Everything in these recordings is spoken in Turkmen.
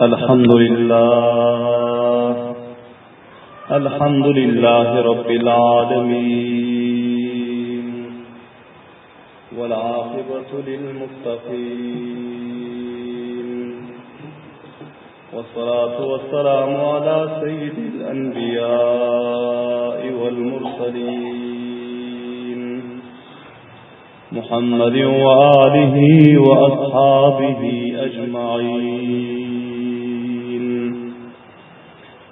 الحمد لله الحمد لله رب العالمين والعاقبة للمتقين والصلاة والسلام على سيد الأنبياء والمرسلين محمد وآله وأصحابه أجمعين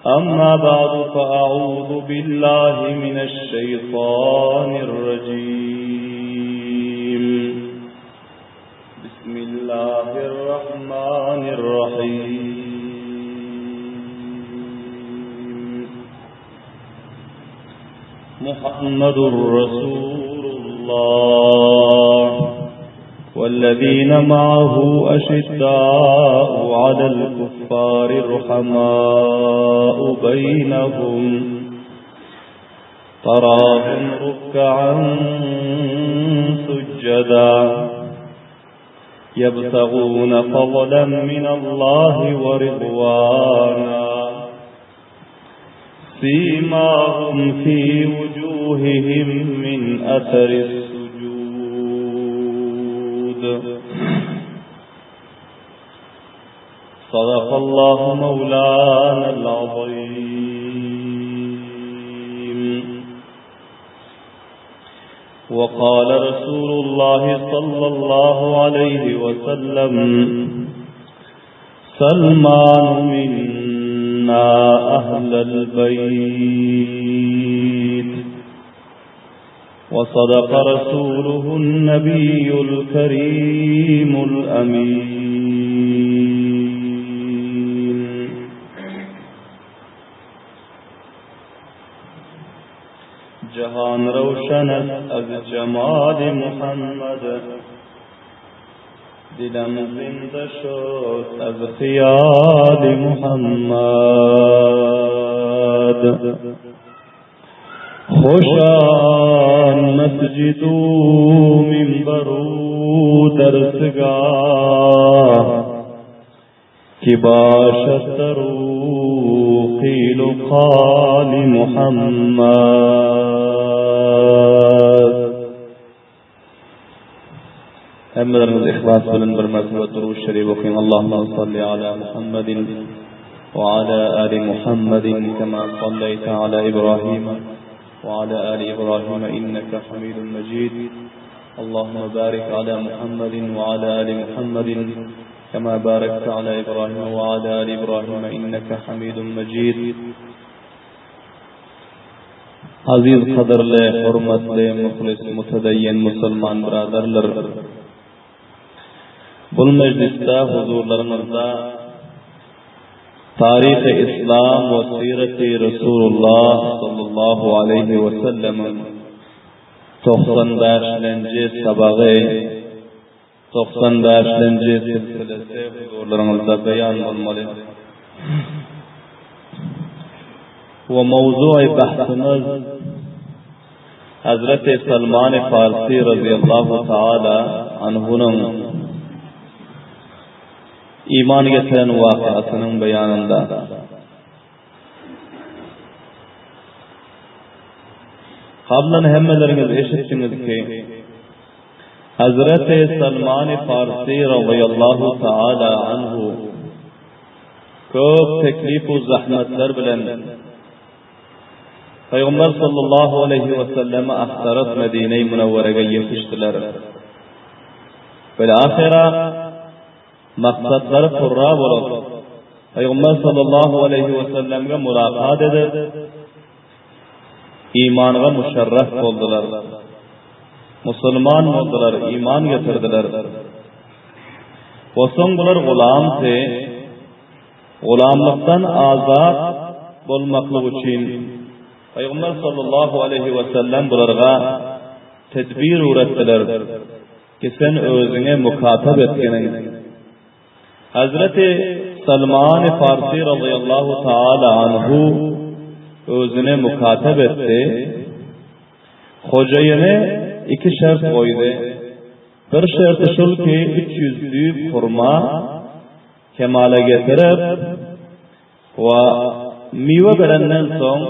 أما بعد فأعوذ بالله من الشيطان الرجيم بسم الله الرحمن الرحيم محمد رسول الله والذين معه أشداء على الكفار رحماء بينهم تراهم ركعا سجدا يبتغون فضلا من الله ورضوانا سيماهم في وجوههم من أثر السجود صدق الله مولانا العظيم وقال رسول الله صلى الله عليه وسلم سلمان منا أهل البيت وصدق رسوله النبي الكريم الأمين جهان روشن از جمال محمد دلم زنده شد از خیال محمد خوشان مسجد و منبر و درسگاه که باشد در قیل و قال محمد Hemmeleriňiz yhlas bilen bir mertebe Durud Şerif okyň. Allahumma salli ala Muhammedin we ala ali Muhammedin kema salleýte ala Ibrahim we ala ali Ibrahim inneke Hamidun Mejid. Allahumma barik ala Muhammedin we ala ali Muhammedin kema barakte ala Ibrahim we ala ali Ibrahim inneke Hamidun Mejid. Aziz gadyrly, hormatly, muhlis, mutedeyyin musulman byradarlar! Bul mejlisde huzurlaryňyzda Taryhy Islam we Sireti Resulullah sallallahu aleýhi we sellemiň 95-lenji sabagy, 95-lenji silsilesi huzurlaryňyzda beýan bolmaly. We mowzugy bahsymyz Hazreti Salman Farsi razyýallahu taala anhunyň iman getiren wakasynyň beýanynda. Kablan hemmeleriňiz eşitdiňiz ki, Hazreti Salman Farsi razyýallahu taala anhu köp teklif we zahmetler bilen Pygamber sallallahu aleýhi we sellemi agtaryp Medine-i Münewwerege ýetişdiler. Bil-ahyra Maksatlary purra bolup, Pygamber sallallahu aleýhi we sellemge mulakat edip, imanga muşerref boldular. Musulman boldular, iman getirdiler. We soň bular gulamdy. Gulamlykdan azat bolmaklyk üçin Pygamber sallallahu aleýhi we sellem bularga tedbir öwretdiler. Ki sen özüňe mukatap etgeniň. Hazreti Salmany Farsy razyýallahu taala anhu özüne mukatap etdi. Hojaýyny iki şert goýdy. Bir şerti şul ki, 300 düýp hurma. kemala getirip we miwe berenden soň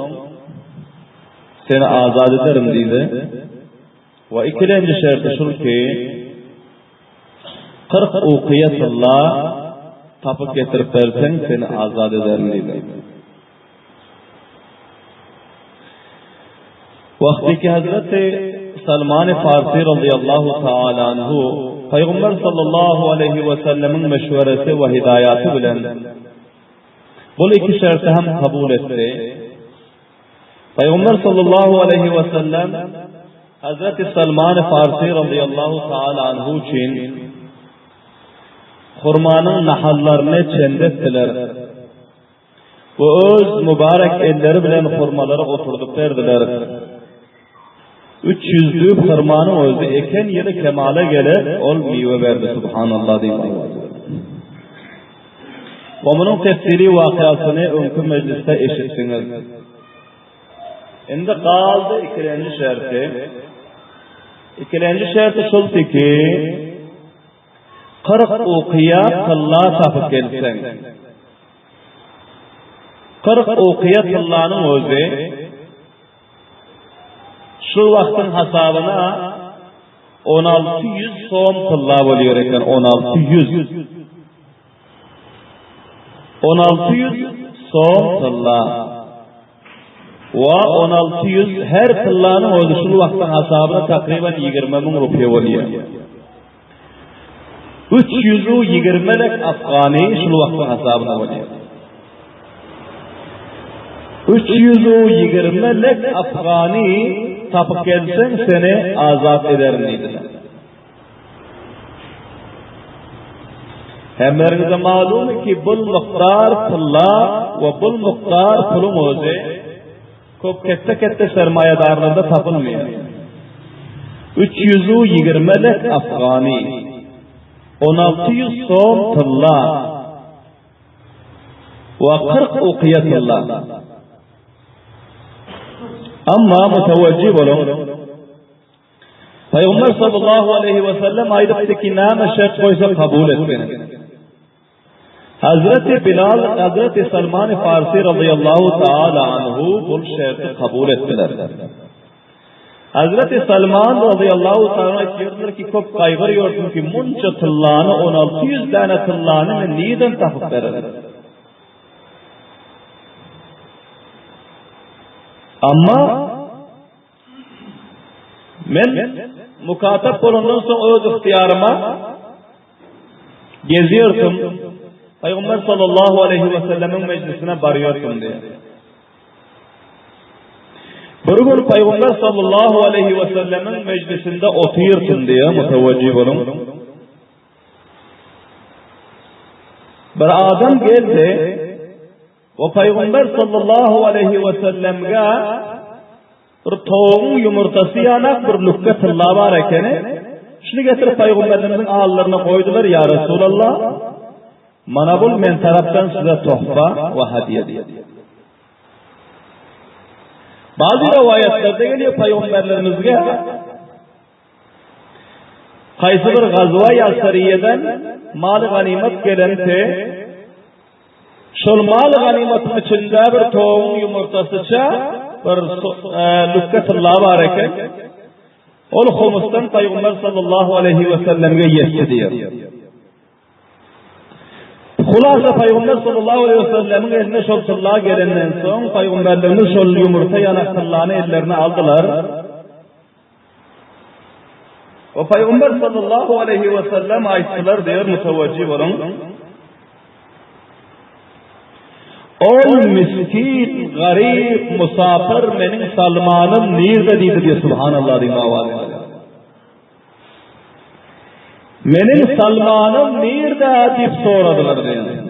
seni azat ederin diýdi. We ikilenji şerti şul ki, 40 ukyýa tylla tapyp getirip berseň seni azat ederin diýdi. Wagty ki Hazreti Salman-y Farsi radıyallahu taala anhu Peygamber sallallahu aleyhi ve sellemin meşveresi ve hidayaty bilen bul iki şerti hem kabul etdi. Peygamber sallallahu aleyhi ve sellem Hazreti Salman-y Farsi radıyallahu taala anhu üçin hurmanyň nahallaryny çende etdiler. We öz mübarek elleri bilen hurmalary oturdyp berdiler. 300 düýp hurmanyň özi eken ýyly kemala gelip, ol miwe berdi. Subhanallah diýip aýtdy. We munuň tefsiri wakasyny öňki mejlisde eşitdiňiz. Indi galdy ikilenji şerti. Ikilenji şerti şuldy ki, 40 ukyýa tylla tapyp gelseň. 40 ukyýa tyllanyň özi şu wagtyň hasabyna 1600 som tylla bolýar eken, 1600. 1600 som tylla. We 1600 her tyllanyň özi şul wagtyň hasabyna takryban 20 müň rupiýa bolýar. 320 lek afgany şul wagtyň hasabyna bolýar. 320 lek afgany tapyp gelseň seni azat ederin diýdiler. Hemmeleriňize malum ki bul mukdar tylla we bul mukdar puluň özi köp ketde-ketde sermaýadarlarda tapylmaýar. 320 lek afgany, 1600 som tylla we 40 ukyýa tylla. Amma mutawajjih boluň. Pygamber sallallahu aleyhi ve sellem aýdypdy ki, näme şert goýsa kabul etgin. Hazreti Bilal, Hazreti Salman Farsi radıyallahu taala anhu bu şerti kabul etdiler. Hazreti Salman radıyallahu taala aýtýarlar ki, köp gaýgyrýardym ki, munça tyllany 1600 däne tyllany men nirden tapyp bererin? Amma Men mukatap bolandan soň öz ygtyýaryma gezýärdim. Pygamber sallallahu aleyhi we sellemiň mejlisine barýardym diýýär. Bir gün Pygamber sallallahu aleyhi we sellemiň mejlisinde otyrdym diýýär, mutawajjih boluň. Bir adam geldi, We Pygamber sallallahu aleýhi we sellemge bir towugyň ýumurtasy ýanak bir lükge tylla bar ekeni. Şuny getirip Pygamberimiziň allyryna goýdular, ýa Resulallah, mana bul men tarapdan size tohfa we hadiýe diýdi. Bazı rivayetlarda geliyor peygamberlerimizge Haýsy bir gazwa ýa seriýeden maly ganymat gelende Şol mal ganymatyň içinde bir towugyň ýumurtasyça bir e, lükge tylla bar eken. Ol humusdan Pygamber sallallahu aleyhi ve sellemge ýetdi diýer. Hulasa Pygamber sallallahu aleyhi ve sellemiň eline şol tylla gelenden soň Pygamberlerimiz şol ýumurta ýanak tyllany ellerine aldylar. We Pygamber sallallahu aleyhi ve sellem aýtdylar diýer mutawajjih boluň. Ol miskin, garyp, musafir meniň Salmanym nirde diýdi diýe subhanallah diýip awaz edýär. Meniň Salmanym nirde diýip soradylar diýýär.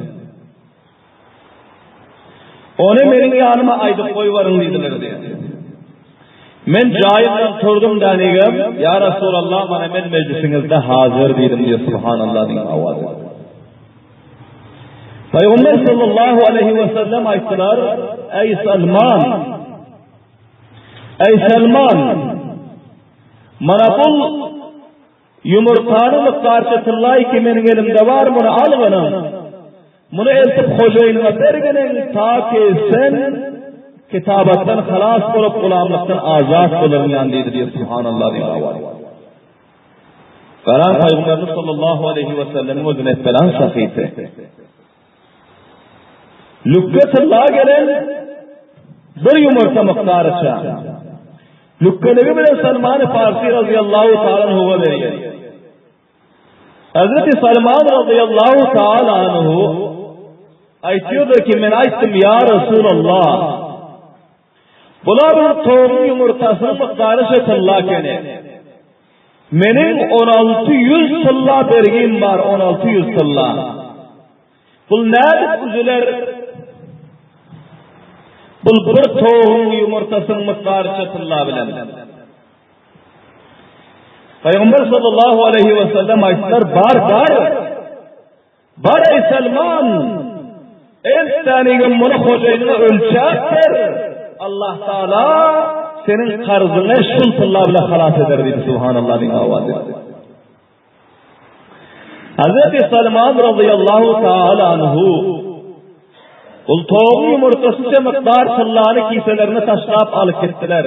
Ony meniň ýanyma aýdyp goýbaryň diýdiler diýýär. Men jaýymdan turdum dänigem, Ýa Resulallah, mana men mejlisiňizde hazyr diýdim diýýär, subhanallah diýip awaz edip. Pygamber sallallahu aleyhi ve sellem aýtdylar, Eý Salman, Eý Salman, mana bul ýumurtanyň mukdarça tyllaý ki meniň elimde bar, muny algynyň. Muny eltip hojaýynyňa berginiň, ta ki sen kitabatdan halas bolup, gulamlykdan azat bolaryň ýan diýdi diýip, subhanallah diýip awaz. Garan Pygamberimiz sallallahu aleýhi we sellemiň özüne etbelan sahyty. Lükge tylla gelen bir ýumurta mukdaryça. Lükgeligi bilen Salman-y Farsi razyýallahu taala anhuwa berýär. Hazreti Salman razyýallahu taala anhu aýtýardyr ki, men aýtdym, ýa Resulallah, bular bir towugyň ýumurtasynyň mukdaryça tylla ekeni. Meniň 16 ýüz tylla bergim bar, 16 ýüz tylla. Bul nädip üzüler? Bul bir towugyň ýumurtasynyň mukdaryça tylla bilen. Pygamber sallallahu aleyhi ve sellem aýtdylar, bar, bar. Bar ey Salman, el tänigem muny hojaýynyňa ölçäp ber. Allah Taala seniň karzyňy şul tylla bilen halas eder diýdi. Subhanallah diýip awaz etdi. Hazreti Salman radıyallahu taala anhu Ol towugyň ýumurtasyça mukdar tyllany kiselerine taşlap alyp gitdiler.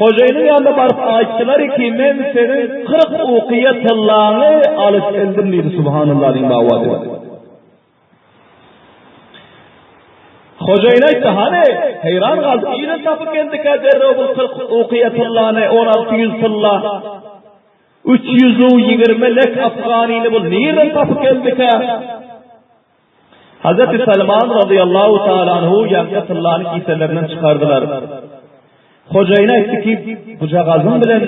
Hojaýynyň ýanyna baryp aýtdylar ki, men seniň 40 ukiýe tyllaňy alyp geldim diýdi. Subhanallah diýip awaz etdi. Hojaýyn aýtdy, hany, heýran galdy, nirden tapyp geldikä derrew bu 40 ukiýe tyllany, 16 ýüz tylla. 320 lek afganyny bu nirden tapyp geldikä? Hazreti Salman razyýallahu taala anhu ýaňky tyllany kiselerinden çykardylar. Hojaýyn aýtdy ki, bujagazym bilen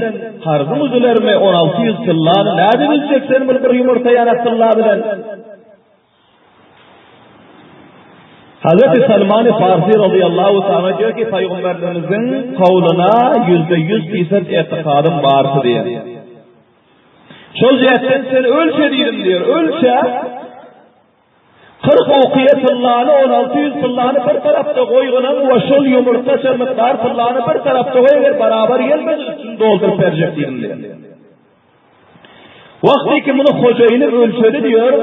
karzyň üzülermi, 16 ýüz tyllany nädip üzjek sen bir bir ýumurta ýanak tylla bilen? Hazreti Salman-y Farsi razyýallahu taala diýýär ki, Pygamberimiziň kowluna 100% fisat etikadym bardy diýýär. Şol jähtden sen ölçe diýdim diýýär. Ölçe 40 ukiýe tyllany, 16 ýüz tyllany bir tarapda goýgunyň we şol ýumurtaça mukdar tyllany bir tarapda goý, eger barabar gelmese üstüni dolduryp berjek diýdim diýýär. Wagty ki muny hojaýyny ölçedi diýýär.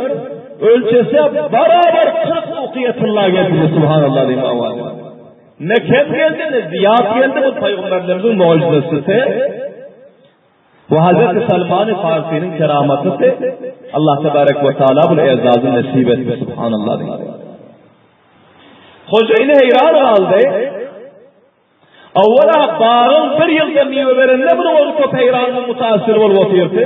Ölçese barabar 40 ukiýe tylla geldi. Subhanallah diýip awaz. Ne kem geldi, ne zyýat geldi bu pygamberlerimiziň mugjizasy. Bu Hazreti Salman-y Farsynyň keramatysy Allah tebarek we taala bu ezazy nesip etdi subhanallah diýdi. Hojaýyny heýran galdy. Awwala bagyň bir ýylda miwe berende bir ogly köp heýran mutasyr bolup otyrdy.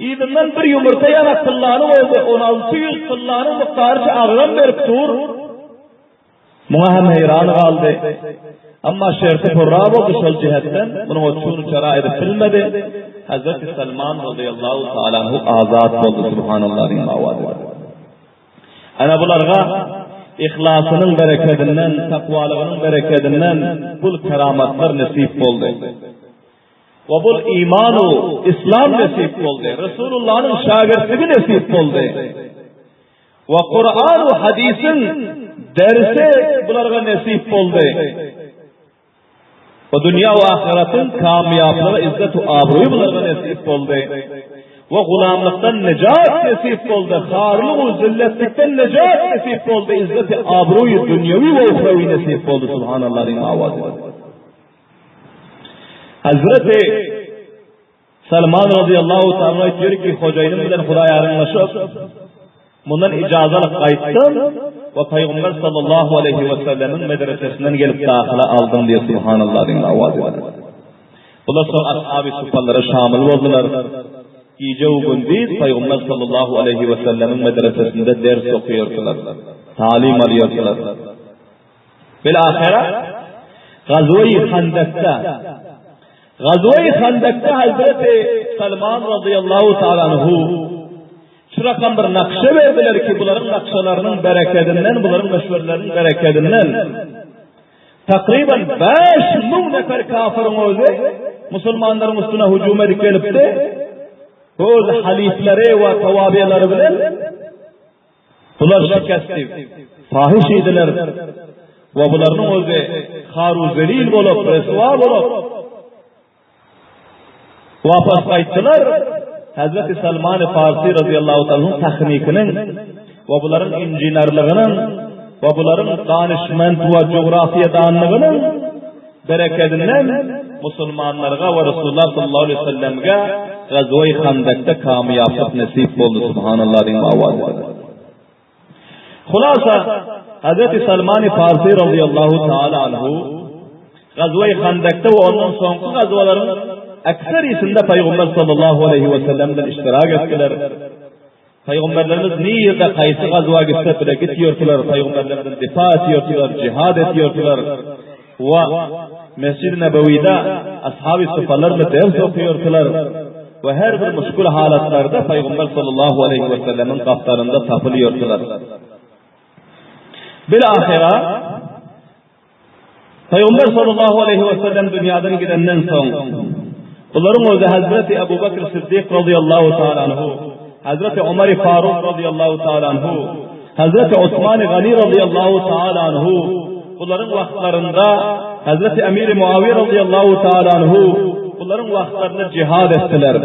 Yzyndan bir ýumurta ýanak tyllany boldy, 16 ýüz tyllanyň mukdaryça agram berip dur. Muňa hem heýran galdy. Amma şerti purra boldy şol jihetden, munuň üçin çara edip bilmedi. Hazreti Salman radıyallahu taala anhu azat boldy subhanallah diýip awaz etdi. Ana bularga ihlasynyň berekedinden, takwalygynyň berekedinden bul keramatlar nesip boldy. We bul imanu islam nesip boldy. Resulullah'yň şagirtligi nesip boldy. We Kuran we hadisyň dersi bularga nesip boldy. We dünýä we ahyratyň kamýaplygy, izzet we abroýy bularga nesip boldy. We gulamlykdan nejat nesip boldy, harlyk we zilletlikden nejat nesip boldy, izzet we abroýy dünýewi we uhrawi nesip boldy. Subhanallah diýip awaz edildi. Hazreti Salman razyýallahu taala aýtýar ki, hojaýynym bilen hudaýaryňlaşyp, mundan ijaza alyp gaýtdym we Pygamber sallallahu aleýhi we sellemiň medresesinden gelip dahyla aldym diýip subhanallah diýip awaz edýär. Bular soň ashaby supalara şamyl boldular. Gije we gündiz Pygamber sallallahu aleýhi we sellemiň medresesinde ders okaýardylar, talim alýardylar. Bil-ahyra Gazwe-i Handakda Gazwe-i Handakda Hazreti Salman razyýallahu taala anhu şu rakam bir nakşa berdiler ki, bularyň nakşalarynyň berekedinden, bularyň meşwerleriniň berekedinden takryban 5000 nefer kafiriň özi musulmanlaryň üstüne hüjüm edip gelipdi. Öz halifleri we tawabiýalary bilen Bular şikesti fahiş idiler we bularyň özi haru zelil bolup, reswa bolup wapas gaýtdylar. Hazreti Salman-y Farsi razyýallahu taala tahnikiniň we we bularyň inžinerligynyň we bularyň danyşment we jugrafiýadanlygynyň berekedinden musulmanlarga we Resulullah sallallahu aleýhi we sellemge Gazwa-i Handakda kamýaplyk nesip boldy. Subhanallah diýip owaz edin. Hulasa, Hazreti Salmany Farsi radiyallahu taala anhu Gazwa-i Handakda we ondan soňky gazwalaryň ekserisinde Pygamber sallallahu aleýhi we sellem bilen iştirak etdiler. Pygamberlerimiz nirde haýsy gazwa gitse bile gitýärdiler, pygamberlerden difa etýärdiler, jihad etýärdiler. We Mesjid-i Nebewide ashaby sufalar bilen ders okaýardylar. We her bir müşgül halatlarda Pygamber sallallahu aleýhi we sellemiň gapdalynda tapylýardylar. Bil-ahyra Pygamber sallallahu aleýhi we sellem dünýadan gidenden soň, bularyň özi Hazreti Abu Bakr Siddik radiyallahu taala anhu, Hazreti Omar Faruk radiyallahu taala anhu, Hazreti Osman Gani radiyallahu taala anhu, bularyň wagtlarynda Hazreti Emir Muawiye radiyallahu taala anhu, bularyň wagtlarynda jihad etdiler.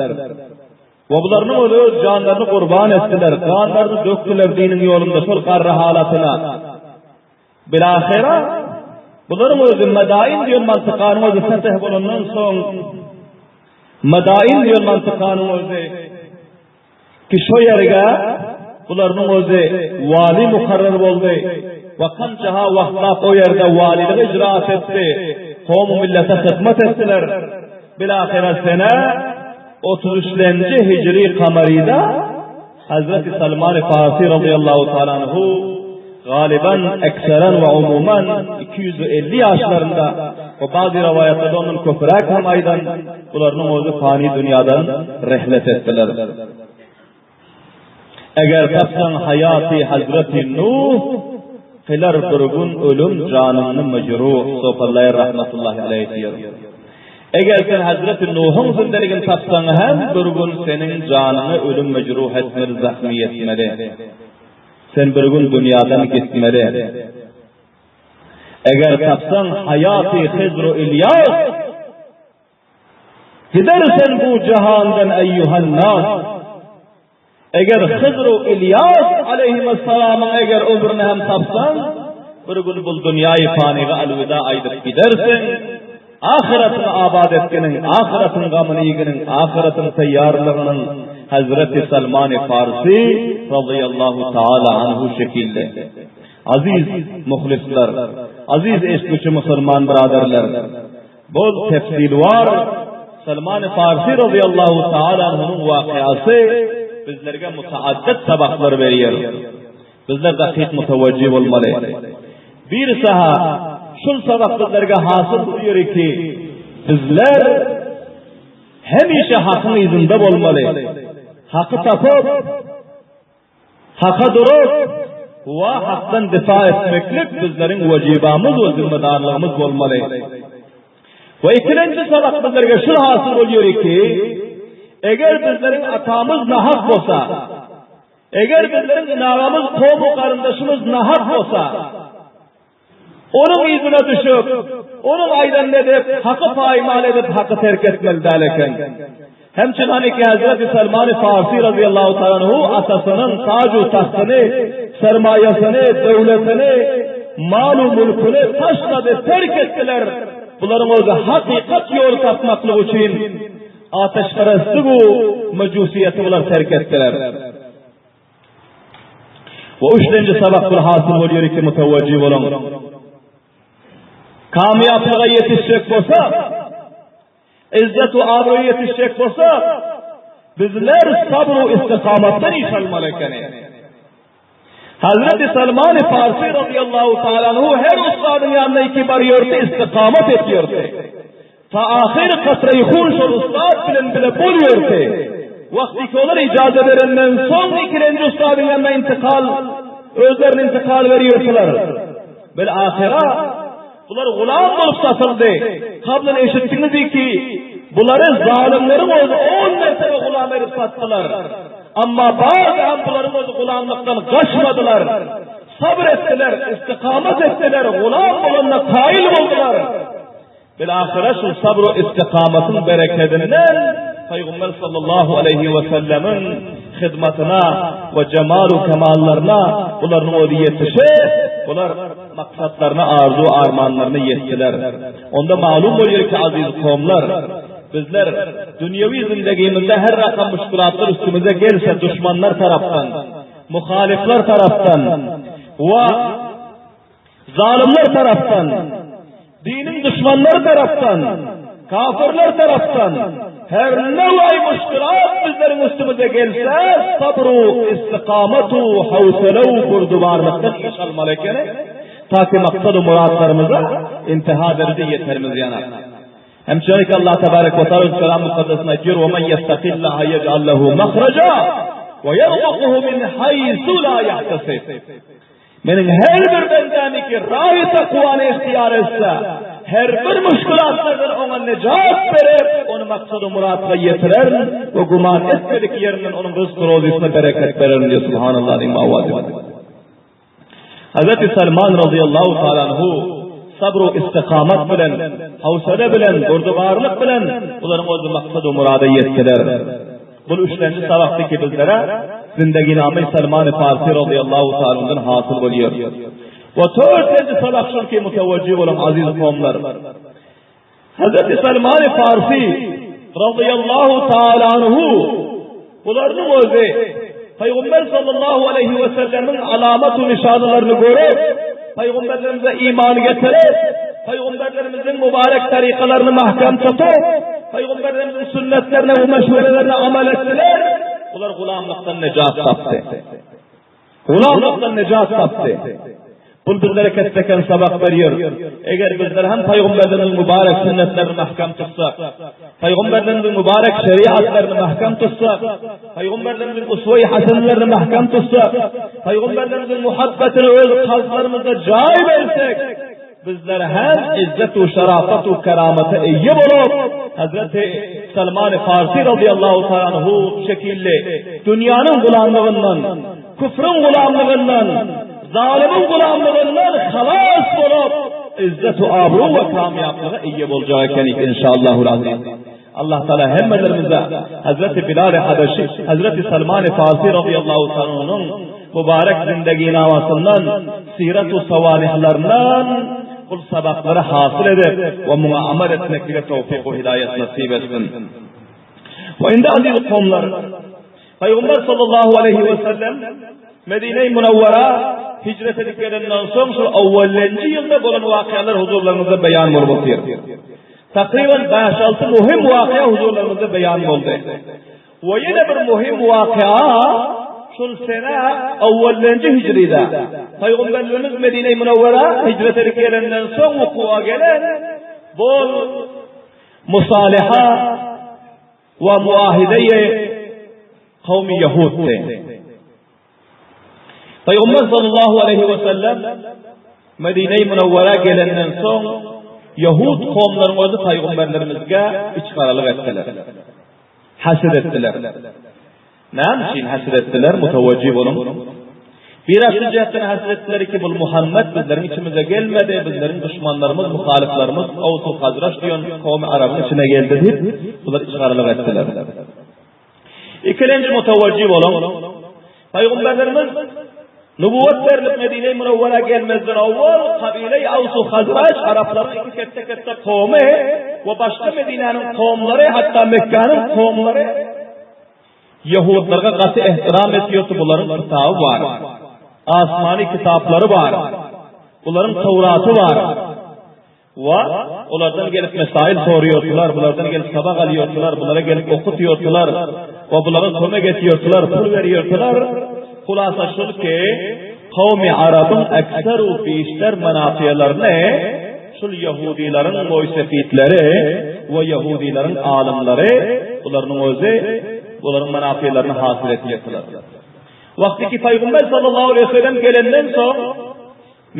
We bularynyň özi öz janlaryny gurban etdiler, ganlaryny dökdüler diniň ýolunda şol garry halatyna. Bilahyra, bularyň özi Medain diýen mantykanyň özi feteh bolandan soň, Medain diýen mantykanyň özi ki şo ýerge bularynyň özi wali mukarrar boldy we kançaha wagtlap o ýerde walilik icraat etdi, kowmy millete hyzmat etdiler. Bilahyra sene 33-lenji hijri kamarida Hazreti Salman-y Farsi radıyallahu taala anhu galiban, ekseren we umuman 250 ýaşlarynda we bazı rowaýatlarda ondan köpräk hem aýdan bularynyň özi fani dünýadan rehlet etdiler. Eger tapsaň haýaty Hazreti Nuh, kylar bir gün ölüm janyňny mejruh, Sopallaýr rahmatullahi aleýh diýer. Eger sen Hazreti Nuhuň zindeligini tapsaň hem bir gün seniň janyňy ölüm mejruh etmeli, zahmy ýetmeli. Sen bir gün dünýadan gitmeli. Eger tapsaň haýaty Hizru Ilýas, Gider sen bu jahandan eýýuhan-nas. Eger Hyzr u Ilýas aleýhimessalamyň eger ömrüni hem tapsaň, bir gün bul dünýaýy panyga alwida aýdyp gidersiň. Ahyratyňy abat etginiň, ahyratyň gamyny iýginiň, ahyratyň taýýarlygynyň Hazreti Salmany Farsi razyýallahu taala anhu şekilli. Aziz muhlisler, aziz eşitgüçi musulman byraderler! Bol tefsilwar Salmany Farsi razyýallahu taala anhunyň wakyasy bizlerge mutaaddid sabaklar berýär. Bizler dakyk mutawajjih bolmaly. Bir saha şul sabak bizlerge hasyl bolýar ki, bizler hemişe hakyň yzynda bolmaly. Haky tapyp, Haka durup we hakdan difa etmeklik bizleriň wajibamyz we zimmedarlygymyz bolmaly. We ikilenji sabak bizlerge şul hasyl bolýar ki, eger bizleriň atamyz nahak bolsa, eger bizleriň inagamyz, kowmy garyndaşymyz nahak bolsa, Onuň yzyna düşüp, onuň aýdanyny edip, haky paýmal edip, haky terk etmeli däl eken. Hemçin haniki Hezreti Salmany Farsi razyýallahu taala anhu atasynyň taju tagtyny, sermaýasyny, döwletini, malu mülküni taşlady, terk etdiler. Bularyň özi hakykat ýoly tapmaklyk üçin ateşperestlik u mejusiýeti bular terk etdiler. We üçlenji sabak bir hasyl bolýar ki mutawajjih boluň. Kamýaplyga ýetişjek bolsa, izzet we abraýa ýetişjek bolsa, bizler sabr we istikamatdan iş almaly ekeni. Hazreti Salman-y Farsi radıyallahu ta'ala anhu her ustadyň ýanyna iki barýardy, istikamat etýärdi. Ta ahyr katra-i hun şol ussat bilen bile bolýardy. Wagtyky olar ijaza berenden soň ikilenji ussadyň ýanyna intikal, özlerini intikal berýärdiler. Bil ahyra bular gulam bolup satyldy. Kablan eşitdiňizi ki, bulary zalymlaryň özi on mertebe gulam edip satdylar. Amma bady hem bularyň özi gulamlykdan gaçmadylar. Sabyr etdiler, istikamat etdiler, gulam bolanyna kaýyl boldular. Bilahyra şul sabr-u istikamatyň berekedinden Pygamber sallallahu aleýhi we sellemiň. hyzmatyna we jemalu kemallaryna bularyň özi ýetişip, bular maksatlaryna, arzuw-armanlaryna ýetdiler. Onda malum bolýar ki, aziz kowumlar, bizler dünýewi zindegimizde her rakam muşkulatlar üstümize gelse duşmanlar tarapdan, muhalyflar tarapdan we Zalymlar tarapdan, diniň duşmanlary tarapdan, kafirler tarapdan her neway muşkilat bizleriň üstümize gelse, sabru, istikamatu, howsala we burdubarlykdan iş almaly ekeni, ta ki maksadu muratlarymyza intiha derejede ýeterimiz ýanar. Hem şeýle Allah tebarek we taala öz kelam mukaddesinde aýtýar: "Ve men yettaqillaha yec'al lehu mahraja ve yerzuquhu min haysu la yahtasib." Meniň her bir bendämi ki raýy takwany ihtiýar etse, her bir muşkulatlardan oňa nejat berip, ony maksady muratga ýetirerin we güman etmedik ýerinden onuň ryzky-rozysyna bereket bererin diýýär. Subhanallah diýip awaz edip. Hazreti Salman razyýallahu taala anhu sabr we istikamat bilen, howsala bilen, burdubarlyk bilen bularyň öz maksady murada ýetdiler. Bul üçlenji sabakdy ki bizlere zindeginamy Salmany Farsy razyýallahu taala hasyl bolýar. We törtlenji sabak şul ki mutewejjih boluň aziz kowumlar. Hazreti Salmany Farsy razyýallahu taala anhu bularyň özi Pygamber sallallahu aleýhi we sellemiň alamat we nyşanalaryny görüp, Pygamberlerimize iman getirip, Pygamberlerimiziň mübarek tarikalaryny mahkam tutup, Pygamberlerimiziň sünnetlerine we meşwerelerine amal etdiler. Bular gulamlykdan nejat tapdy. Gulamlykdan nejat tapdy. Bul bizlere ketdeken sabak berýär. Eger bizler hem Pygamberlerimiziň mübarek sünnetlerini mahkam tutsak, Pygamberlerimiziň mübarek şeriatlaryny mahkam tutsak, Pygamberlerimiziň uswe-i hasenelerini mahkam tutsak, Pygamberlerimiziň muhabbetini öz kalplarymyzda jaý bersek, Bizler hem izzet u şerafet u keramete eýe bolup, Hazreti Salman-y Farsi razyýallahu taala anhu şekilli dünýäniň gulamlygyndan, küfrüň gulamlygyndan, zalymyň gulamlygyndan halas bolup, izzet u abru we kamýaplyga eýe boljak ekenik inşallahul aziz. Allah Taala hemmelerimize Hazreti Bilal-i Habeşi, Hazreti Salman-y Farsi razyýallahu taala anhunyň mübarek zindeginamasynan, sirat-u sawanihlaryndan bul sabaklary hasyl edip we muňa amal etmeklige towfyk we hidaýat nasyp etsin. We indi aziz kowumlar, Pygamber sallallahu aleýhi we sellem Medine-i Munawwara hijret edip gelenden soň şol awwalenji ýylda bolan wakalar huzurlaryňyzda beýan bolup otyr. Takryban bäş-alty möhüm waka huzurlaryňyzda beýan boldy. We ýene bir möhüm waka şol sene awwalenji hijride Pygamberimiz Medine-i Munawwara hijret edip gelenden soň wukuwa gelen bol musaliha we muahideýi kowmy ýahuddy. Pygamber sallallahu aleýhi we sellem Medine-i Munawwara gelenden soň ýahud kowumlaryň özi pygamberlerimizge içgaralyk etdiler. Haset etdiler. Näme üçin haset etdiler? Mutawajjih boluň. Bir asly jähtden haset etdiler ki, bul Muhammed bizleriň içimize gelmedi, bizleriň duşmanlarymyz, muhalyflarymyz Aws-u Hazraç diýen kowmy arabyň içine geldi diýip, bular içgaralyk etdiler. Ikilenji mutawajjih boluň. Pygamberlerimiz nubuwwat berlip Medine-i Munawwara gelmezden owwal kabile-i Aws-u Hazraç araplaryň iki ketde-ketde kowmy we başga Medinäniň kowumlary, hatda Mekgäniň kowumlary Ýehudlarga gaty ehtiram etýärdi, bularyň kitaby bar. Asmany kitaplary bar. Bularyň Tawraty bar. We olardan gelip mesail soraýardylar, bulardan gelip sabak alýardylar, bulara gelip okutýardylar we bulara kömek etýärdiler, pul berýärdiler. Hulasa şul ki, kowmy arabyň ekser u bişter manafyalaryny şul ýehudylaryň moýsefitleri we ýehudylaryň alymlary bularynyň özi bularyň manafyalaryny hasyl etýärdiler. Wagty ki Pygamber sallallahu aleýhi we sellem gelenden soň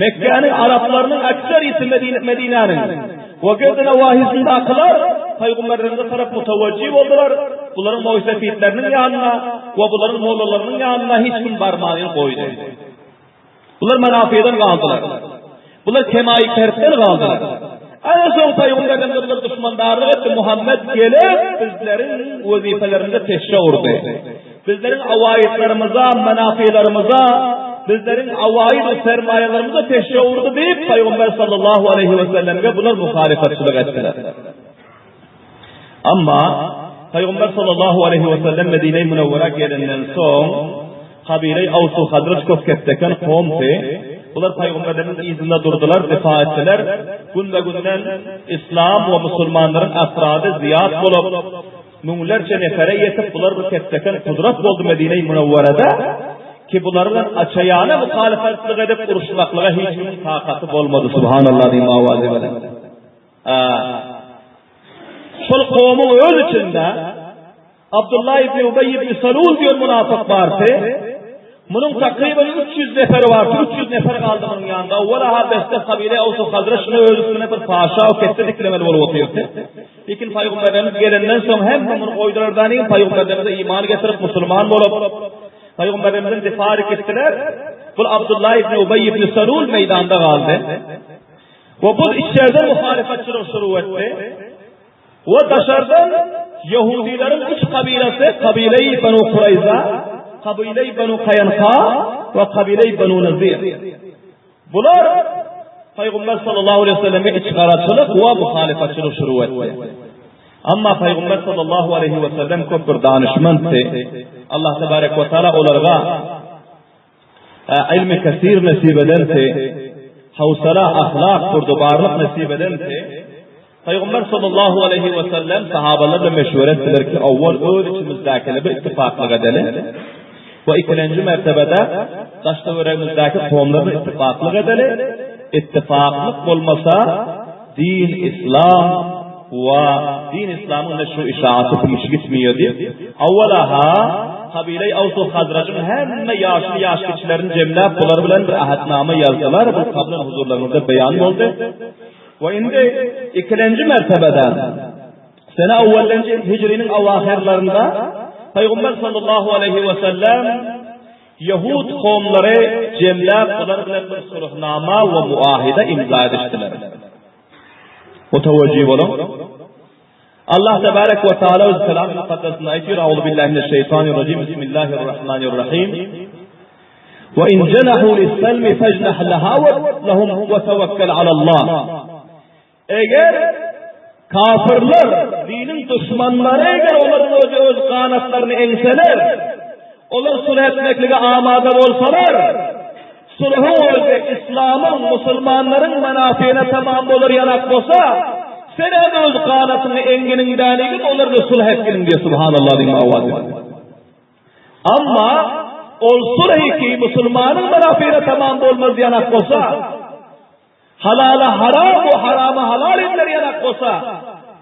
Mekgäniň araplarynyň ekserisi Medinäniň we Girdi nawahisyndakylar pygamberlerimize tarap mutawajjih boldular, bularyň moýsefitleriniň ýanyna we bularyň mollalarynyň ýanyna hiç kim barmany goýdy. Bular manafydan galdylar. Bular kemaýy kerpden galdylar. Ana soň pygamberlerimize bular duşmandarlyk etdi, Muhammet gelip bizleriň wezipelerimize teşşe urdy. Bizleriň awaýytlarymyza, menafylarymyza, bizleriň awaýyt we sermaýalarymyza teşe urdy diýip, Pygamber sallallahu aleýhi we sellemge bular muhalyfatçylyk etdiler. Amma Pygamber sallallahu aleýhi we sellem Medine-i Münewwerä gelenden soň, kabile-i Aws-u Hazraç köp ketdeken kowumdy. Bular pygamberleriň yzynda durdular, difa etdiler. Günbe-günden islam we musulmanlaryň afrady zyýat bolup, Müňlerçe nefere ýetip bular bir ketdeken gudrat boldy Medine-i Münewwerede, ki bular bilen açaýana muhalyfatlyk edip uruşmaklyga hiç kimiň takaty bolmady. Subhanallah diýiň owazy bilen. Şol kowumyň öz içinde Abdullah ibn Ubeý ibn Salul diýen munafyk bardy. Munuň takryban 300 neferi bardy, 300 nefer galdy munuň ýanynda. Owwala-ha Besde kabile Awsu Hazraç şuny öz üstüne bir paşa o ketde diklemeli bolup otyrdy. Lekin Pygamberlerimiz gelenden soň hemme muny goýdular da neýin Pygamberlerimize iman getirip musulman bolup Pygamberimizden difa edip gitdiler. Bul Abdullah ibn Ubeý ibn Salul meýdanda galdy. We bul içerden muhalyfatçylyk şuru etdi. We daşardan ýehudileriň üç kabilasy, kabileýi Benu Kureýza, kabileýi Benu Kaýanka we kabileýi Benu Nazir. Bular Pygamber sallallahu aleýhi we selleme içgaraçylyk we muhalyfatçylyk şuru etdi. Amma Pygamber sallallahu aleýhi we sellem köp bir danyşmentdi. Allah tebarek we taala olarga Ilmi kesir nesip edensi, howsala, ahlak, burdubarlyk nesip edensi, Pygamber sallallahu aleýhi we sellem sahabalar bilen meşwere etdiler ki, owwal öz içimizdäkini bir ittifaklyk edeli we ikilenji mertebede daş-töweregimizdäki kowumlar bilen ittifaklyk edeli. Ittifaklyk bolmasa, din islam we din islamyň neşru işaaty piş gitmeýär diýip, owwala-ha kabile-i Aws-u Hazrajyň hemme ýaşly ýaş kiçilerini jemläp bular bilen bir ähetnama ýazdylar, bu kablan huzurlaryňyzda beýan boldy. We indi ikilenji mertebede sene owwallenji hijriniň awahyrlarynda Pygamber sallallahu aleýhi we sellem Ýehud kowumlary jemläp bular bilen bir sulhnama we muahide imza edişdiler. Mutawajjih boluň. Allah tebarek we taala öz Kelam Mukaddesinde aýtýar, Auzu billahi mineşşeýtanirrajim, Bismillahirrahmanirrahim. We in jenahu lis-selmi fejnah laha we lahum we tawakkel alallah. Eger kafirler, diniň duşmanlary eger olaryň özi öz ganatlaryny eňseler, olar sulh etmeklige amada bolsalar, sulhuň özi islamyň, musulmanlaryň menafyna tamam bolar ýanak bolsa, sen hem öz ganatyňy eňginiň däligin olar bilen sulh etginiň diýýär, subhanallah diýip owaz edýär. Amma ol sulh ki musulmanyň menafyna tamam bolmaz ýanak bolsa, Halala haram we harama halal ediler ýanak bolsa,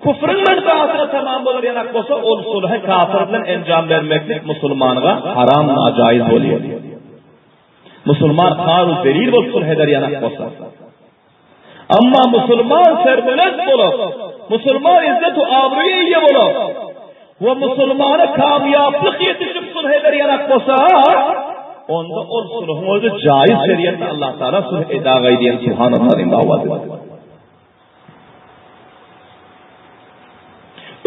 küfrüň menfaatyna tamam bolar ýanak bolsa, ol sulhy kafir bilen enjam bermeklik musulmanga haram najaýyz bolýar. Musulman har we zelil bolup sulh eder ýanak bolsa. Amma musulman serbelent bolup, musulman izzet we abroýa eýe bolup, we musulmana kamýaplyk ýetişip sulh eder ýanak bolsa, onda ol sulhuň özi jaýyz şeriatda Allah Taala sulh edagaý diýen subhanallah diýen dawat edýär.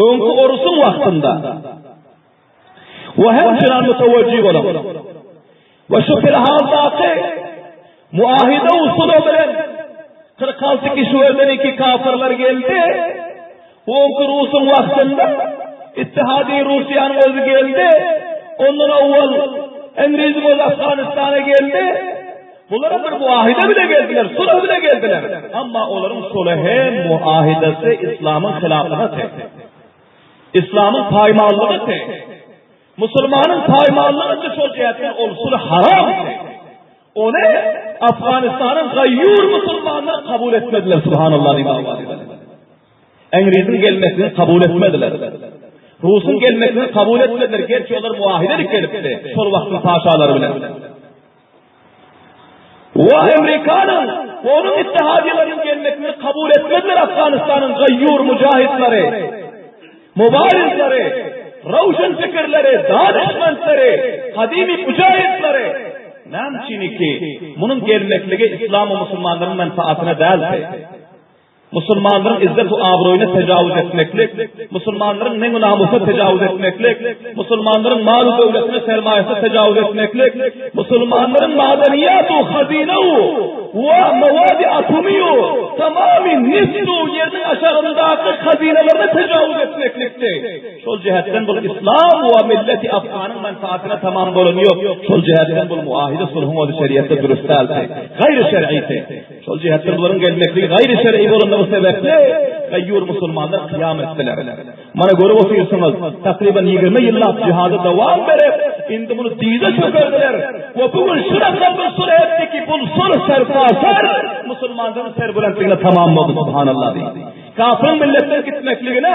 Öňki orusyň wagtynda we hem şeýle mutawajjih boluň. We şu filhaldaky muahide usuly bilen 46 kişi ölen iki kafirler geldi. Öňki Rusuň wagtynda Ittihadi Russiýanyň özi geldi. Ondan owwal Eňriziň özi Afganistana geldi. Bulara bir muahide bile geldiler, sulh bile geldiler. Amma olaryň sulhy, muahidesi islamyň hylafyna te. Islamyň paýmallygy te. Musulmanyň paýmallygy şol jähtden ol sulh haram te. Ony Afganistanyň gaýýur musulmanlary kabul etmediler, subhanallah diýip. Eňriziň gelmesini kabul etmediler. Rusuň gelmesini kabul etmediler, gerçi olar muahidelik gelipdi, şol wagtyň paşalary bilen. We Amerikanyň we onuň ittihadiýalarynyň gelmesini kabul etmediler Afganistanyň gaýýur mujahidleri, mubarizleri, rawşan pikirleri, danyşmentleri, gadymy mujahidleri. Näme üçin ki, munuň gelmekligi islam we musulmanlaryň menfaatyna däldi. Musulmanlaryň izzet we abraýyna tejawüz etmeklik, musulmanlaryň neňu-namusyna tejawüz etmeklik, musulmanlaryň malu-döwletine, sermaýasyna tejawüz etmeklik, musulmanlaryň madeniýat-u, hazyna-u we mawady atomiýu, tamamy neft-u ýeriniň aşagyndaky hazynalaryna tejawüz etmeklikdi. Şol jähetden bul islam we milleti afganyň menfaatyna tamam bolany ýok. Şol jähetden bul muahide sulhuň özi şeriatda dürüst däldi. Gaýry şer'idi. Şol jähetden bularyň gelmekligi gaýry şer'i bolanlygy sebäpli gaýýur musulmanlar kyýam etdiler. Mana görüp otyrsyňyz, takryban 20 ýyllap jihada dowam berip, indi muny dyza çökerdiler we bu gün şu rakam bir sulh etdi ki, bul sulh sertaser musulmanlaryň serbulentligine tamam boldy, subhanallah diýdi. Kafyryň milletden gitmekligine,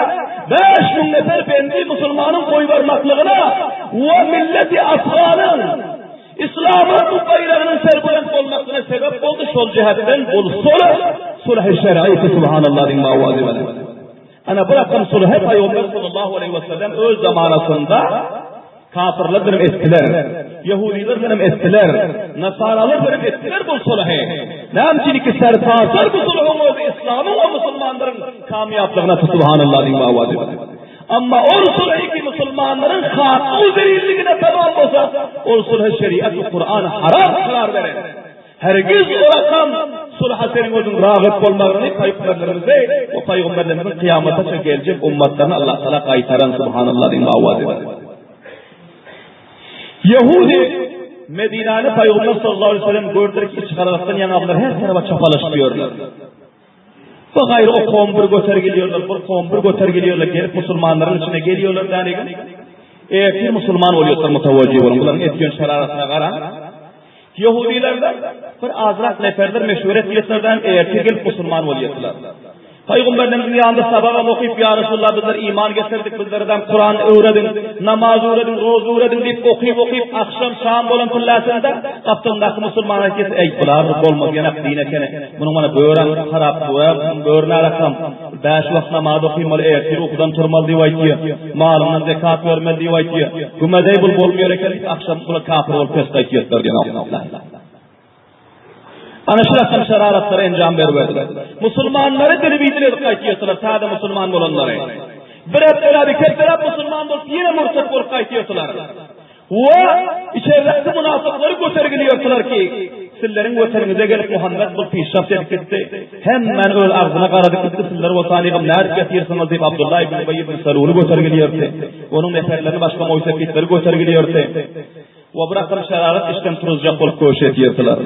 5000 nefer bendi musulmanyň goýbarmaklygyna we milleti afganyň Yslamyň bu baýragynyň serbulent bolmaklygyna sebäp boldy, şol jähetden bul sulh, sulh-i şer'isi subhanallah diýiň mawazy bilen. Ana bu rakam sulhy Pygamber sallallahu aleýhi we sellem öz zamanasynda kafirler bilen etdiler. Ýehudiler bilen etdiler. Nasaralar bilen etdiler bu sulhy. Näme üçin ki sertaser bu sulhuň özi yslamyň we musulmanlaryň kamýaplygyna subhanallah diýiň mawazy bilen. Amma ol sulhy ki musulmanlaryň haky zelilligine tamam bolsa, ol sulha şeriat we Kuran haram karar berer. Hergiz o rakam sulha seniň özüň ragyp bolmagyny paýgamberlerimize we paýgamberlerimiziň kyýamata çenli geljek ummatlaryna Allah Taala gaýtaran subhanallah diýip awaz eder. Ýehudi Medinäni paýgamber sallallahu aleyhi ve sellem gördüler ki içgaralykdan ýaňa bular her tarapa çapalaşyp ýörler. Bu gaýry o kowum bir göter gelýärler, bir kowum bir göter gelýärler, gelip musulmanlaryň içine gelýärler däligin. Ertir musulman bolýarlar mutawajjih boluň. Bularyň etýän şeraratyna garaň. Ýehudilerde bir azrak neferler meşweret etýärlerden ertir gelip musulman bolýarlar. Pygamberlerimiziň ýanynda sabagam okyp, Ýa Resulallah bizler iman getirdik, bizlerem Kuran öwrediň, namaz öwrediň, roza öwrediň diýip okyp-okyp akşam şam bolan pillesinde gapdalyndaky musulman aýtýar, Eý, bular bolmaz ýanak din ekeni. Munuň mana börem harap, börüm arakam. Bäş wagt namaz okymaly, ertir ukudan turmaly diýip aýtýar. Malyndan zekat bermeli diýip aýtýar. Gümedeý bul bolmaýar eken diýip akşam bular kapyr bolup pes gaýtýarlar diýen. Ana şu rakam şeraratlara enjam berip Musulmanlary dilip edip gaýtýarlar, täze musulman bolanlary. Bir hepdeläp, iki hepdeläp musulman bolup ýene murtat bolup gaýtýarlar. We içerdäki munafyklary götergilýärdiler ki, sizleriň weteniňize gelip Muhammet bul pişşap edip gitdi. Hemmäni öz agzyna garadyp gitdi, sizler bolsa anygam nädip ýatyrsyňyz diýip Abdullah ibn Ubeý ibn Saluly götergilýärdi. Onuň neferlerini başga moýsepitleri götergilýärdi. We bir akym şerarat işden turuzjak bolup köşi etýärdiler.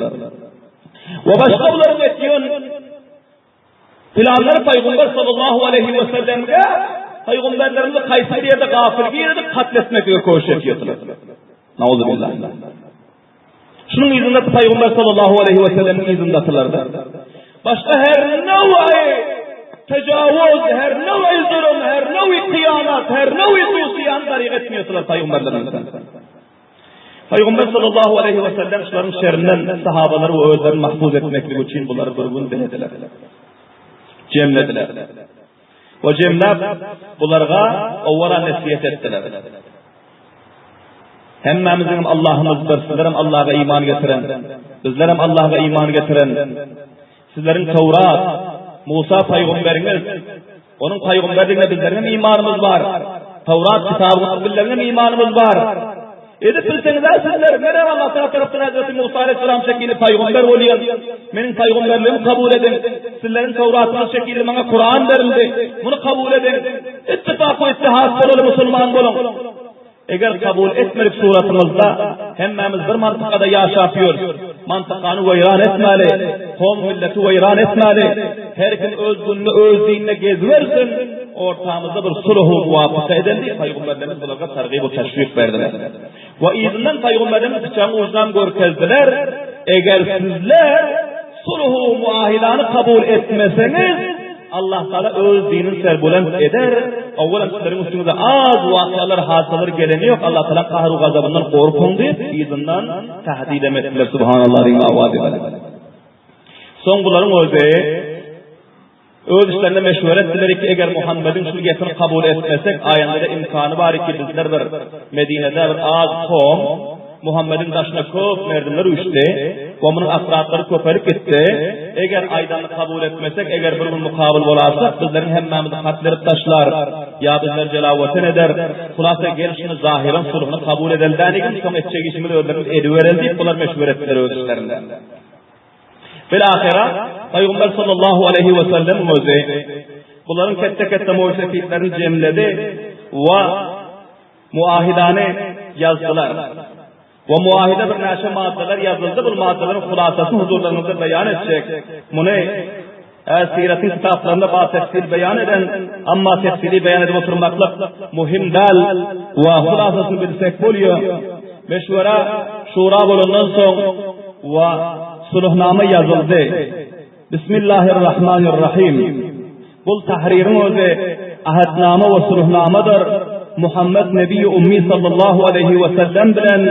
We başga bularyň etýän Pylanlar Pygamber sallallahu aleýhi we sellemge pygamberlerimizi haýsy bir ýerde gafyl girizip katl etmeklige köşek edýärdiler. Nauzubillah. Şunuň yzynda Pygamber sallallahu aleýhi we sellemiň yzyndadylar-da. Başga her nöw'i tejawuz, her nöw'i zulum, her nöw'i hyýanat, her nöw'i suwsyýan taryk etmeýärdiler pygamberlerimizden. Pygamber sallallahu aleýhi we sellem şularyň şerinden sahabalary we özlerini mahfuz etmeklik üçin bulary bir gün dilediler. Jemlediler. We jemläp bularga owwala nesihet etdiler. Hemmämiziň hem Allahymyz bir, sizlerem Allaha iman getiren, bizlerem Allaha iman getiren. Sizleriň Towrat, Musa pygamberiňiz, onuň pygamberligine bizleriň hem imanymyz bar. Towrat kitabyna bizleriň hem imanymyz bar. Edip bilseňiz-ä sizler, menem Allah Taala tarapdan Hezreti Musa aleyhisselam şekilli pygamber bolýan. Meniň pygamberligimi kabul ediň. Sizleriň Towratyňyz şekilli maňa Kuran berildi. Muny kabul ediň. Ittifak we ittihad bolaly musulman boluň. Eger kabul etmedik suratyňyzda hemmämiz bir mantykada ýaşap ýörüs. Mantykany weýran etmäli, kowum milleti weýran etmäli. Her kim öz gününe öz dinine gezibersin. Ortamyzda bir sulhu muwapyka edeli diýip pygamberlerimiz bularga targyb we teşwik berdiler. We yzyndan pygamberlerimiz pyçagyň ujunam görkezdiler. Eger sizler sulhu muahidany kabul etmeseňiz, Allah Taala öz dinini serbulent eder. Owalam sizleriň üstüňize az wakalar, hadysalar geleni ýok. Allah Taala gahar we gazabyndan gorkuň diýip, yzyndan tahdidem etdiler. Subhanallah diýip awazy bilen. Soň bularyň özi öz işlerinde meşweret etdiler ki, eger Muhammediň şu gepini kabul etmesek, aýanda-da imkany bar ki, bizler bir Medinede bir az kom. Muhammediň daşyna köp merdimler üýşdi we munuň afratlary köpelip gitdi. Eger aýdanyny kabul etmesek, eger bir gün mukabyl bolarsak, bizleriň hemmämizi katl edip taşlar, ýa bizleri jelawaten eder. Hulasa gel şuny zahyran sulhuny kabul edeli dänigim, soň etjek işimizi özlerimiz edibereli diýip, bular meşweret etdiler öz içlerinde. Bil-ahyra, Pygamber sallallahu aleýhi we sellemiň özi bularyň ketde-ketde moýsepitlerini jemledi we Muahidany ýazdylar. We muahide birnäçe maddalar ýazyldy, bul maddalaryň hulasasyny huzurlaryňyzda beýan etjek. Muny Syratyň kitaplarynda ba tefsil beýan eden, amma tefsili beýan edip oturmaklyk muhim däl we hulasasyny bilsek bolýar. Meşwera şura bolandan soň we suluhnama ýazyldy. Bismillahirrahmanirrahim. Bul tahririň özi Ahdnama we Sulhnamadyr. Muhammet Nebi Ummi sallallahu aleýhi we sellem bilen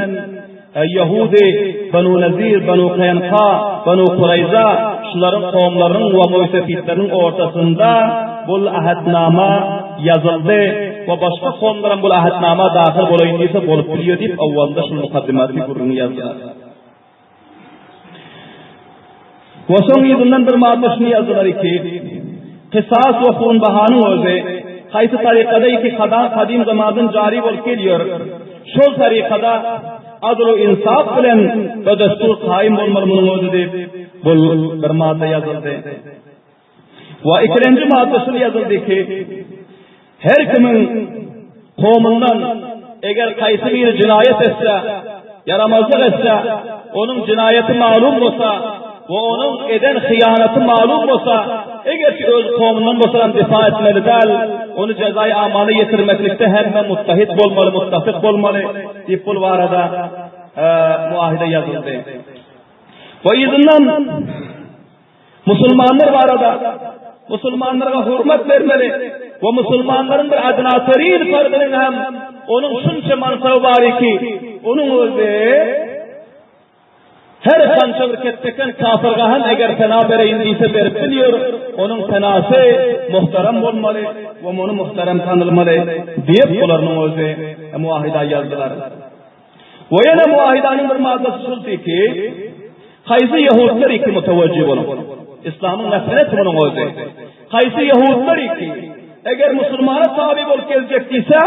Ýehudi, Banu Nazir, Banu Kaýnka, Banu Kuraýza şularyň kowumlarynyň we moýsefitleriniň ortasynda bul ahdnama ýazyldy we başga kowumlaram bul ahdnama dahyl bolaýyn diýse bolup bilýär diýip owalynda şul mukaddimaty gürrüňi ýazdylar. We soň yzyndan bir madda şuny ýazdylar ki, Kysas we hunbahanyň özi haýsy tarykada ki kada kadym zamandan jary bolup gelýär, şol tarykada adl-u insap bilen we destur kaýym bolmaly munuň özi diýip, bul bir madda ýazyldy. We ikilenji madda şul ýazyldy ki, her kimiň kowmundan eger haýsy biri jenaýat etse, ýaramazlyk etse, onuň jenaýaty malum bolsa we onuň eden hyýanaty malum bolsa, egerçi öz kowmundan bolsa hem difa etmeli däl, ony jezaýy amala ýetirmeklikde hemme muttahit bolmaly, muttafyk bolmaly diýip bul barada muahide ýazyldy. We yzyndan Musulmanlar barada musulmanlara hurmat bermeli we musulmanlaryň bir adnaterin fardynyň hem onuň şunça mansaby bar ki, onuň özi her kança bir ketdeken kafirga hem eger sena bereýin diýse berip bilýär, onuň senasy muhterem bolmaly we muny muhterem tanylmaly diýip bularyň özi muahida ýazdylar. We ýene muahidanyň bir maddasy şuldy ki, haýsy ýehudlar iki mutawajjih boluň. Islamyň nefreti munuň özi. Haýsy ýehudlar iki, eger musulmana tabi bolup geljek diýse,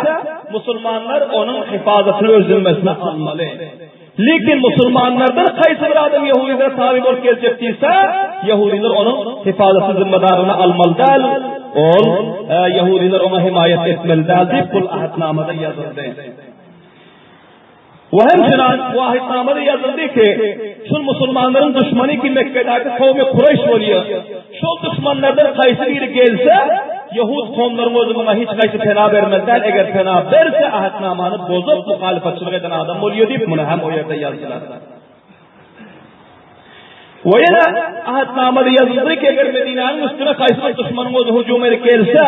musulmanlar onuň hifazatyny öz zümmesine almaly. Lekin musulmanlardan haýsy bir adam ýehudilere tabi bolup geljek diýse, ýehudiler onuň hifazatyny zimmedarlygyna almaly däl, ol ýehudiler oňa himaýat etmeli däl diýip bul ahdnamada ýazyldy. We hemçinan Wahidnamada ýazyldy ki, şul musulmanlaryň duşmany ki Mekgedäki kowmy Kureýş bolýar. Şol duşmanlardan haýsy biri gelse, ýehud kowumlaryň özi muňa hiç haýsy pena bermeli däl, eger pena berse ahdnamany bozup muhalyfatçylyk eden adam bolýar diýip muny hem o ýerde ýazdylar. We ýene ahdnamada ýazyldy ki, eger Medinäniň üstüne haýsy bir duşmanyň özi hüjüm edip gelse,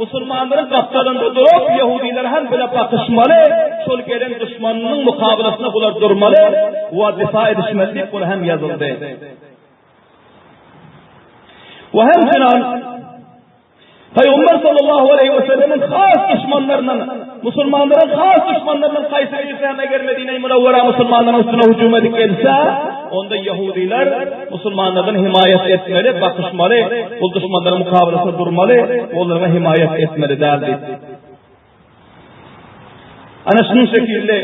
musulmanlaryň gapdalynda durup, ýehudiler hem bile bakyşmaly, şol gelen duşmanynyň mukabylasynda bular durmaly we difa edişmeli diýip, bul hem ýazyldy. We hemçinan Pygamber sallallahu aleýhi we sellemiň has duşmanlaryndan, musulmanlaryň has duşmanlaryndan haýsy birisi hem eger Medine-i Münewwera musulmanlaryň üstüne hüjüm edip gelse, onda ýehudiler musulmanlardan himaýat etmeli, bakyşmaly, bu duşmanlaryň mukabelasynda durmaly, olara himaýat etmeli däl diýip. Ana şunuň şekilli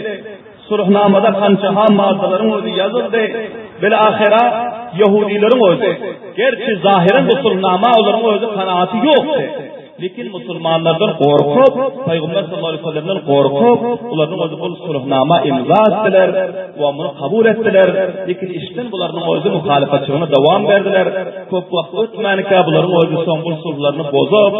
sulhnamada kança-ha maddalaryň özi ýazyldy. Bil-ahyra ýehudileriň özi, gerçi zahyran bu sulhnama olaryň özi kanaaty ýokdy. Lekin musulmanlardan gorkup, Pygamber sallallahu aleýhi we sellemden gorkup, bularyň özi bul sulhnama imza atdylar we muny kabul etdiler. Lekin içden bularyň özi muhalyfatçylygyna dowam berdiler. Köp wagt ötmänkä bularyň özi soň bul sulhlaryny bozup,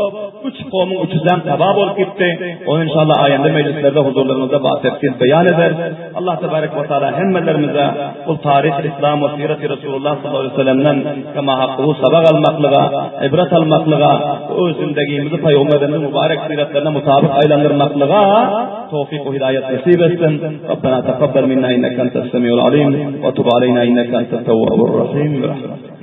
Üç kowumyň üçüsem taba bolup gitdi. Ony inşallah aýanda mejlislerde huzurlaryňyzda batefsil beýan ederis. Allah tebarek we taala hemmelerimize bu taryh Islam we siraty Resulullah sallallahu aleýhi we sellemden kema hakkuhu sabak almaklyga, ibret almaklyga we öz zindegimizi Pygamberimiziň mübarek syratlaryna mutabyk aýlandyrmaklyga towfyk we hidaýat nesip etsin. Rabbena takabbal minna inneke entes semiul alim we tub aleýna inneke entet tewwabur rahim. Bi rahmetik.